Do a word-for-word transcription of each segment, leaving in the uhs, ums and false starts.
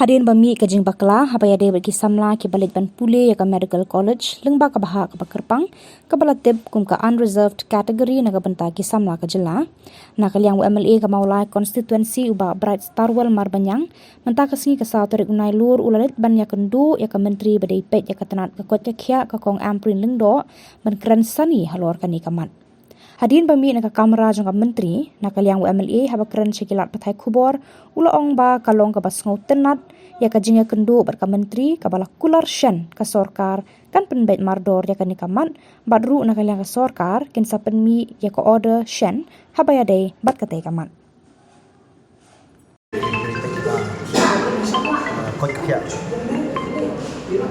Hadien ba mih ka jingbakla haba ïadei bad ki samla kiba leit ban pule ïa ka Medical College lyngba ka bhah kaba kyrpang, kaba la tip kum ka Unreserved Category na ka bynta ki samla ka jylla, na ka liang u M L A ka Mawlai Constituency u Bah Brightstarwell Marbaniang, mynta ka sngi ka saw tarik u Nailur u la leit ban ïakynduh ïa ka Myntri ba dei peit ïa ka tnat ka koit ka khiah ka Kong Ampareen Lyngdoh ban kren sani halor kane ka mat. Hadien ba mih na ka kamra jong ka Myntri, na ka liang u M L A haba kren sha ki lad pathai khubor, u la ong ba ka long kaba sngewtynnat ïa ka jingïakynduh bad ka Myntri, kaba la kular shen ka sorkar kan pynbeit mardor ïa kane ka mat, bad ruh na ka liang ka sorkar kin sa pynmih ïa ka order shen haba ïadei bad katei ka mat.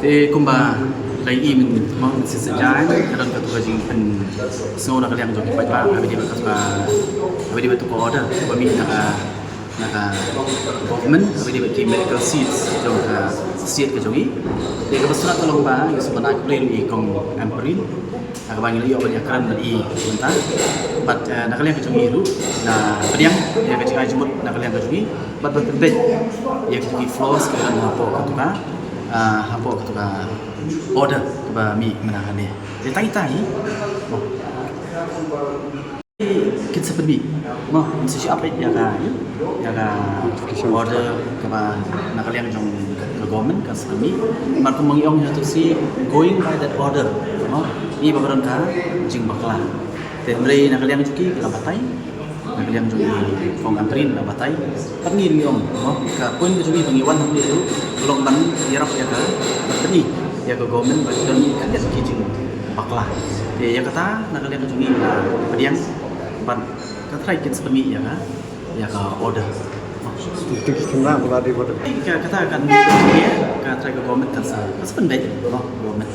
Te kumba la ïohi mynta, ka don katu ka jingpynsngew na ka liang jong ki paidbah haba ïadei bad katu ka, haba ïadei bad katu ka order ba mih na ka, na ka government haba ïadei bad ki medical seats jong ka state ka jong ngi. Te kaba sngewtynnat ka long ba ngi sngewbha ban ai khublei ïa i Kong Ampareen ha kaba ngi la ïoh ban ïakren bad i mynta. Bad, eh, na ka liang ka jong ngi ruh la pdiang ïa ka jingai jingmut na ka liang ka jong ngi bad ban pynbeit ïa kito ki flaws kiba don hapoh katu ka, ah, hapoh katu ka order kaba mih mynta hangne. Te tang ita hi. Kin sa pynmih, mo, kin sa shu update ïa ka, ïa ka order kaba na ka liang jong ka government kan sa pynmih. Namar kumba ngi ong, you have to see going by that order, mo. Ngi ba ka don ka jingbakla. Te hynrei na ka liang jong ki la batai, na ka liang jong i Kong Ampareen la batai. Bad ngi ruh ngi ong, mo, ka point ka jong ngi ba ngi wan hangne ruh ka long ban ïarap ïa ka, ban pyni ïa ka government ba ki don khyndiat ki jingbakla. Te ïa kata na ka liang ka jong ngi la pdiang. Bad ka trai kin sa pynmih ïa ka, ïa ka order. Ki khyndiat ba la dei order. Ka, kata kan, ka trai ka government kan sa, kan sa pynbeit, mo, government.